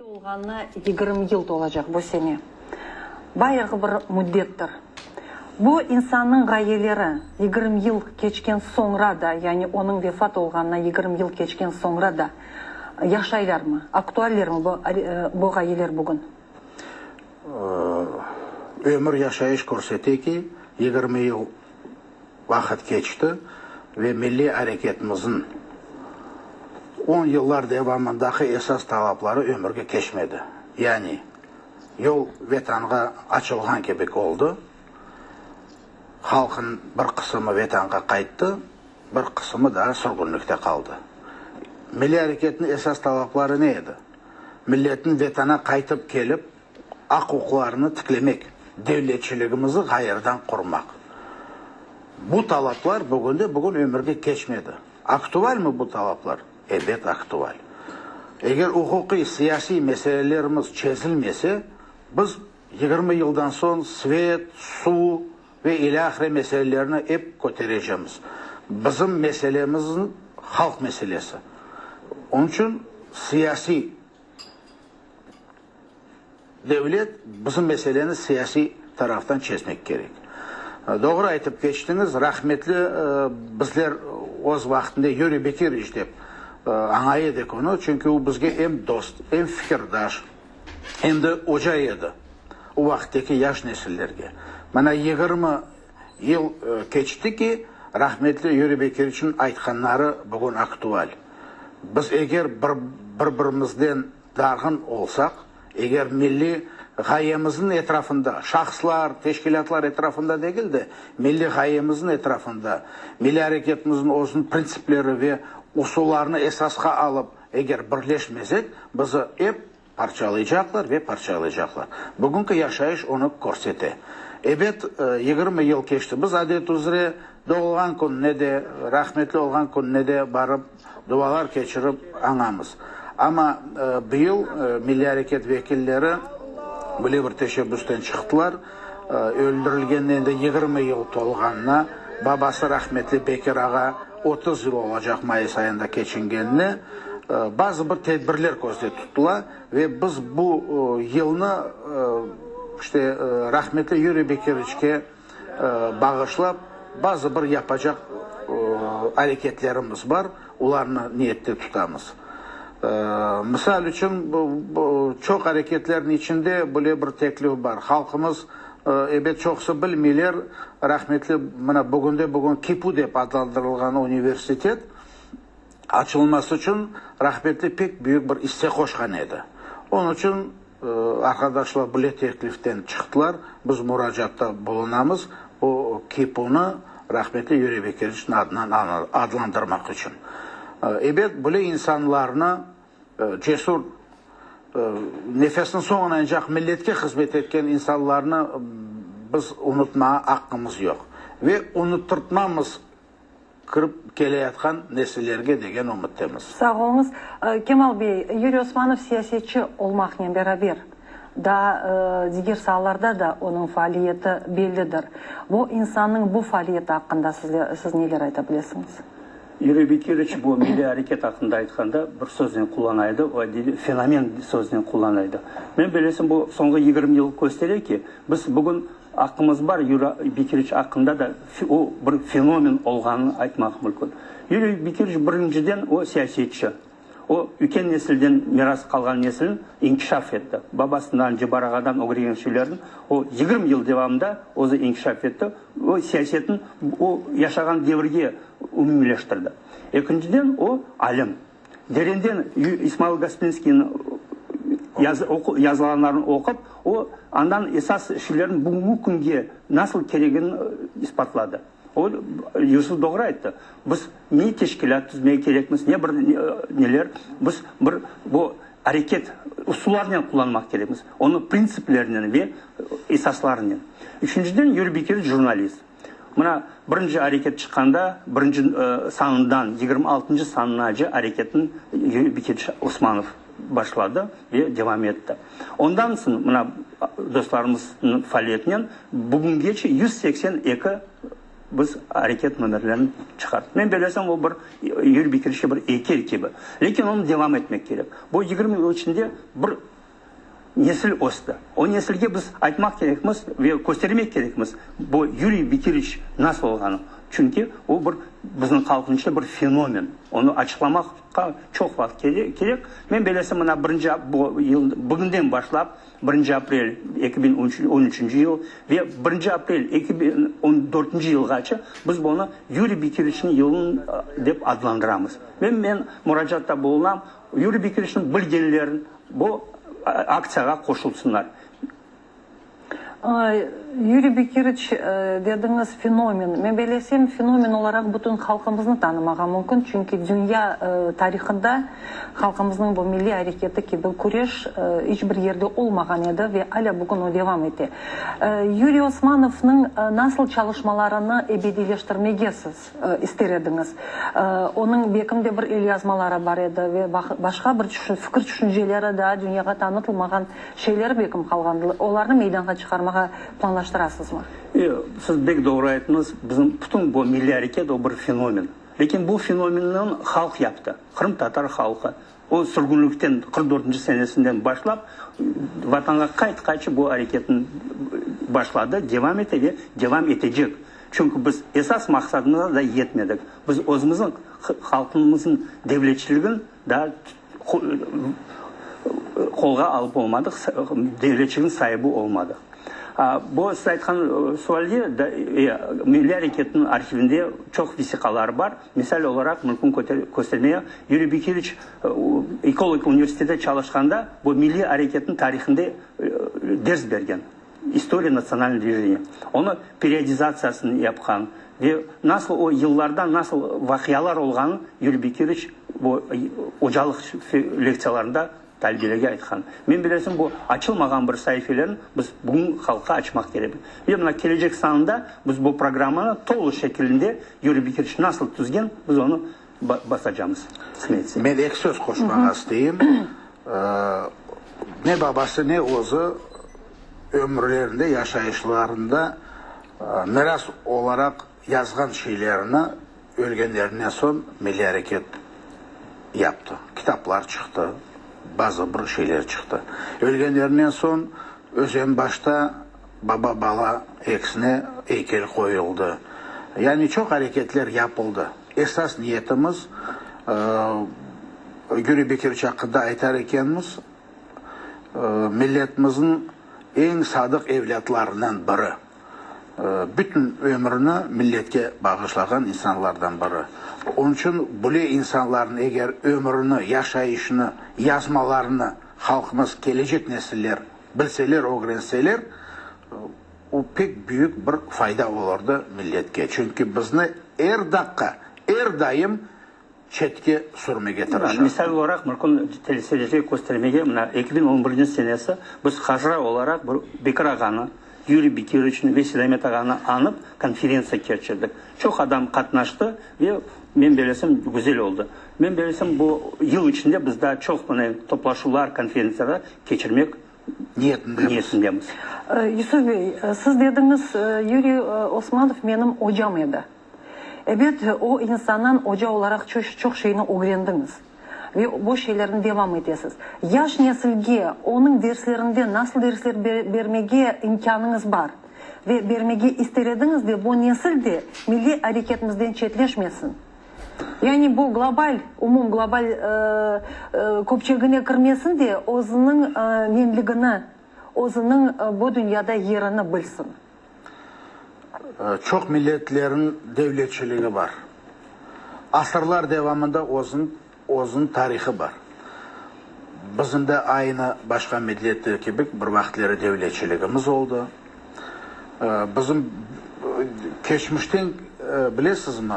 Olğanına 20 yıl tolacaq bu sene. Bayağı bir müddettir. Bu insannıñ ğayeleri 20 yıl keçken soñra da, yani onıñ vefat olğanına 20 yıl keçken soñra da yaşaylarmı, aktuallermi bu, bu ğayeler bugün? Ömür yaşayış körsete ki, 20 yıl vaqıt keçti ve milliy areketimizniñ on yıllar devamındaki esas talapları ömürge keçmedi. Yani, yol Vetanğa açılğan kibik oldı, halqnıñ bir qısımı Vetanğa qayttı, bir qısımı daa sürgünlikte qaldı. Milliy areketniñ esas talapları ne edi? Milletniñ Vetana qaytıp kelip, aq-uquqlarını tiklemek, devletçiligimizi ğayırdan qurmaq. Bu talaplar bugünde-bugün ömürge keçmedi. Aktualmi bu talaplar? Ebet, aktual. Eger uquqiy, siyasiy meselelerimiz çezilmese, biz 20 yıldan soñ svet, suv ve ilâhre meselelerini ep köterecemiz. Bizim meselemiz, halq meselesi. Onıñ içün siyasiy Devlet bizim meseleni siyasiy taraftan çezmek kerek. Doğru aytıp keçtiñiz, rahmetli bizler öz vaqtında Yuriy Bekiroviç dep añay edik onı, çünki o bizge em dost, em fikirdaş, em de oca edi o vaqıttaki yaş nesillerge. Mana 20 yıl keçti ki, rahmetli Yuriy Bekiroviçniñ aytqanları bugün aktual. Biz eger bir-birimizden Darğın olsaq, eger milliy ğayemizniñ etrafında, şahıslar, teşkilâtlar etrafında degil de, milliy ğayemizniñ etrafında, milliy areketimizniñ özüniñ printsipleri ve usullarını esasqa alıp, eger birleşmesek, bizi ep parçalaycaqlar ve parçalaycaqlar. Bugünki yaşayış onı körsete. Ebet, 20 yıl keçti. Biz adet üzre doğulğan kününe de, rahmetli olğan kününe de barıp, Dualar keçirip añamız. Amma bıyıl milliy areket vekilleri böyle bir teşebbüsten çıqtılar, öldürilgeninden de 20 yıl tolğanına, babası rahmetli Bekir ağa 30 yıl olacaq mayıs ayında keçingenine bazı bir tedbirler közde tuttılar ve biz bu yılnı işte rahmetli Yuriy Bekiroviçke bağışlap, bazı bir yapacaq areketlerimiz bar, olarnı niyette tutamız. Misal içün, çoq areketlerniñ içinde böyle bir teklif bar. Halqımız, ebet, çoqusı bilmeyler, rahmetli, mına, bugünde-bugün KİPU dep adlandırılğan universitet açılması içün rahmetli pek büyük bir isse qoşqan edi. Onıñ içün Arqadaşlar bile tekliften çıqtılar, biz muracaatta bulunamız, bu KİPU-nı rahmetli Yuriy Bekiroviçniñ adından adlandırmaq içün. Ebet, böyle insanlarnı, cesur, nefesiniñ soñunancaq milletke hızmet etken insanlarnı biz unutmağa aqqımız yoq ve unuttırtmamız kirip keleyatqan nesillerge degen ümüttemiz. Sağ oluñız. Kemal bey, Yuriy Osmanov siyasetçi olmaqnen beraber, daa diger saalarda da onıñ faaliyeti bellidir. Bu insannıñ bu faaliyeti aqqında siz neler ayta bilesiñiz? Yuriy Bekiroviç bu milliy areket aqqında aytqanda bir söznen qullana edi, o fenomen söznen qullana edi. Men bellesem, bu soñğı 20 yıl köstere ki, biz bugün Aqqımız bar, Yuriy Bekiriç aqqında da o bir fenomen olğanını aytmaq mümkün. Yuriy Bekiriç birinciden o siyasetçi. O üyken nesilden miras qalğan nesilni inkişaf etti. Babasından, Cebar ağadan ögrengen şeylerni o 20 yıl devamında özü inkişaf etti. O siyasetni o yaşağan devirge umumiyleştirdi. Ekinciden o alim. Derenden İsmail Gasprinskiyniñ yazılğanlarını oqup, o, andan esas şeylerniñ bugünki künge nasıl keregini isbatladı. O, Yusuf doğru ayttı, biz ne teşkilât tizmege kerekmiz, ne bir neler, biz bir bu areket usullarınen qullanmaq kerekmiz, onıñ printsiplerinen ve esaslarınen. Üçünciden, Yuriy Bekiroviç jurnalist. Mına, birinci areket çıqqanda, birinci sanından 26-ncı sanınace areketni Bekir Osmanov başladı ve devam etti. Ondan soñ, mına, dostlarımıznıñ faaliyetinen bugüngece 182. Biz areket nomerlerini çıqarttıq. Men bellesem, o bir Yuriy Bekirişke bir eykel kibi. Lâkin onı devam etmek kerek. Bu 20 yıl içinde bir nesil östi. O nesilge biz aytmaq kerekmiz ve köstermek kerekmiz, bu Yuriy Bekiriç nasıl olğanı. Çünki o bir bizim halqnıñ içinde bir fenomen. Onı açıqlamaqqa çoq vaqıt kerek. Men bellesem, mına birinci bu yıl bugünden başlap Birinci aprel 2013 yıl ve birinci aprel 2014 yılğace biz bunı Yuriy Bekiriçniñ yılı dep adlandıramız. Ve men muracaatta bulunam, Yuriy Bekiriçni bilgenler bu aktsiyağa qoşulsınlar. Yuriy Bekiriç, dediñiz, fenomen. Men bellesem, fenomen olaraq bütün halqımıznı tanımağa mümkün, çünki dünya tarihında Halqımıznıñ bu milliy areketi kibi küreş iç bir yerde olmağan edi ve alâ bugün o devam ete. Yuriy Osmanovnıñ nasıl çalışmalarını ebediyleştirmege siz ister ediñiz? Onıñ bekim de bir elyazmaları bar edi ve başqa bir fikir-tüşünceleri daa dünyağa tanıtılmağan şeyleri bekim qalğandı. Olarnı meydanğa çıqarmağa planlaştırasızmı? Siz bek doğru ayttıñız. Bizim bütün bu milliy areket o bir fenomen. Lâkin bu fenomenni halq yaptı, qırımtatar halqı. O sürgünlikten 44-nci senesinden başlap Vatanğa qaytqaç bu areketni başladı, devam ete ve devam etecek. Çünki biz esas maqsadımıza da yetmedik. Biz özümizniñ halqımıznıñ devletçiligini daa qolğa alıp olmadıq, devletçiliginiñ saibi olmadıq. Bu siz aytqan sualge Milliy areketniñ arhivinde çoq vesiqalar bar. Misal olaraq, mümkün köstermege, Yuriy Bekiroviç ekologik universitetde çalışqanda bu milliy areketniñ tarihinde ders bergen, İstoriya natsionalnogo dvijeniya. Onı periodizatsiyasını yapqan ve nasıl o yıllarda nasıl vaqialar olğanın Yuriy Bekiroviç bu ocalıq lektsiyalarında Talebelerge aytqan. Men bilesem, bu açılmağan bir saifelerni biz bugün halqqa açmaq kerekmiz. Ve mına kelecek sanında biz bu programmanı tolu şekilinde Yuriy Bekiriç nasıl tüzgen, biz onı basacamız, qısmet etse. Men eki söz qoşmağa isteyim. Ne babası, ne özü ömürlerinde, yaşayışlarında miras olaraq yazğan şeylerini Ölgenlerinden soñ milliy areket yaptı. Kitaplar çıqtı, bazı bir şeyler çıqtı. Ölgenlerinden soñ Özenbaşta baba-bala ekisine eykel qoyuldı. Yani çoq areketler yapıldı. Esas niyetimiz, Yuriy Bekiroviç aqqında aytar ekenmiz, milletimizniñ eñ sadıq evlâtlarından biri. Bütün ömrüni milletke bağışlağan insanlardan biri. Onıñ içün böyle insanlarnıñ eger ömrüni, yaşayışını, yazmalarını halqımız, kelecek nesiller bilseler, ögrenseler, o pek büyük bir fayda olurdı milletke. Çünki bizni er daqqa, er daim çetke sürmege tırışa. Misal olaraq, mümkün teleseyircilerge köstermege, mına, 2011 senesi biz hajra olaraq bir Bekir ağanı, Yuriy Bekiroviçni ve Seydamet ağanı añıp konferentsiya keçirdik. Çoq adam qatnaştı ve, men bellesem, güzel oldı. Men bellesem, bu yıl içinde biz daa çoq mına toplaşuvlar, konferentsiyalar keçirmek niyetindemiz. Yusuf bey, siz dediñiz, Yuriy Osmanov menim ocam edi. Ebet, o insandan oca olaraq çoq şeyni ögrendiñiz ve bu şeylerni devam etesiz. Yaş nesilge onıñ derslerinden nasıl dersler bermege imkânıñız bar ve bermege ister ediñiz de, bu nesil de milliy areketimizden çetleşmesin? Yani bu global, umum global köpçegine kirmesin de, özüniñ menligini, özüniñ bu dünyada yerini bilsin. Çoq milletlerniñ devletçiligi bar. Asırlar devamında özüniñ tarihı bar. Bizim de aynı başqa milletler kibi bir vaqıtları devletçiligimiz oldı. Bizim keçmişten, bilesizmi,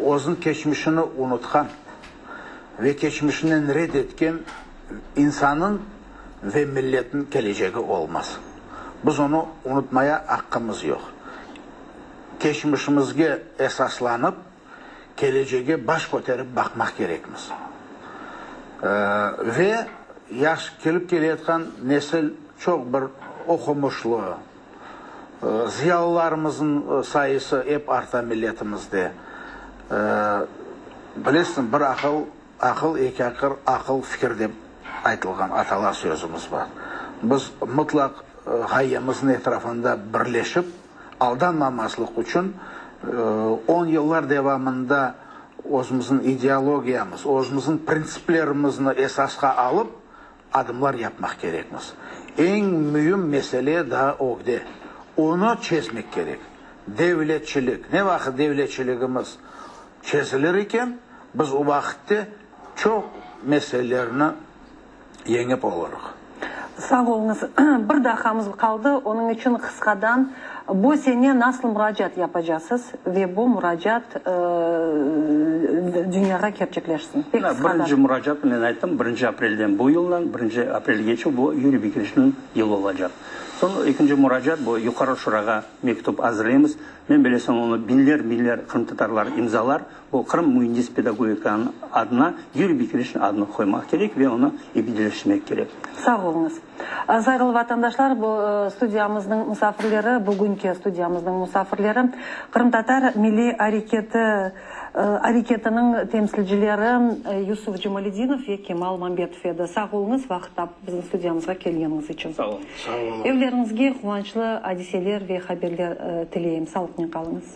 özüniñ keçmişini unutqan ve keçmişinden red etken insanıñ ve milletniñ kelecegi olmaz. Biz onı unutmaya aqqımız yoq. Keçmişimizge esaslanıp, kelecege baş köterip baqmaq kerekmiz. Ve yaş, kelip keleyatqan nesil çoq bir oqumışlı. Ziyalılarımıznıñ sayısı ep arta milletimizde. Bilesiñ, bir aqıl, aqıl, eki aqıl, aqıl, fikir dep aytılğan atalar sözümiz bar. Biz mıtlaq ğayemizniñ etrafında birleşip, aldanmamazlıq içün on yıllar devamında özümizniñ ideologiyamız, özümizniñ printsiplerimizni esasqa alıp, Adımlar yapmaq kerekmiz. Eñ müim mesele daa ögde. Onı çezmek kerek. Devletçilik. Ne vaqıt devletçiligimiz çezilir eken, biz o vaqıtte çoq meselelerni yeñip olurıq. Sağ oluñız. Bir daqiqamız qaldı, onıñ içün qısqadan, bu sene nasıl muracaat yapacasız ve bu muracaat dünyağa kerçekleşsin? Pek qısqadan. Birinci muracaat, men ayttım, birinci aprelden bu yıldan, birinci aprelgece bu Yuriy Bekirişniñ yılı olacaq. Soñ ekinci muracaat, bu Yuqarı Şurağa mektüp azırlaymız. Men bilesem, onı biñler, biñler qırımtatarlar imzalar. Bu Qırım müendis pedagogikanıñ adına Yuriy Bekirişniñ adını qoymaq kerek ve onı ebediyleştirmek kerek. Sağ oluñız. Sayğılı vatandaşlar, bu studiyamıznıñ musafirleri, bugünki studiyamıznıñ musafirleri Qırımtatar milliy areketi areketiniñ temsilcileri Yusuf Cemaledinov ve Kemal Mambetov edi. Sağ oluñız, vaqıt tapıp bizim studiyamızğa kelgeniñiz içün. Sağ oluñ. Sağ oluñ. Evleriñizge quvançlı adiseler ve haberler tileyim. Sağlıqnen qalıñız.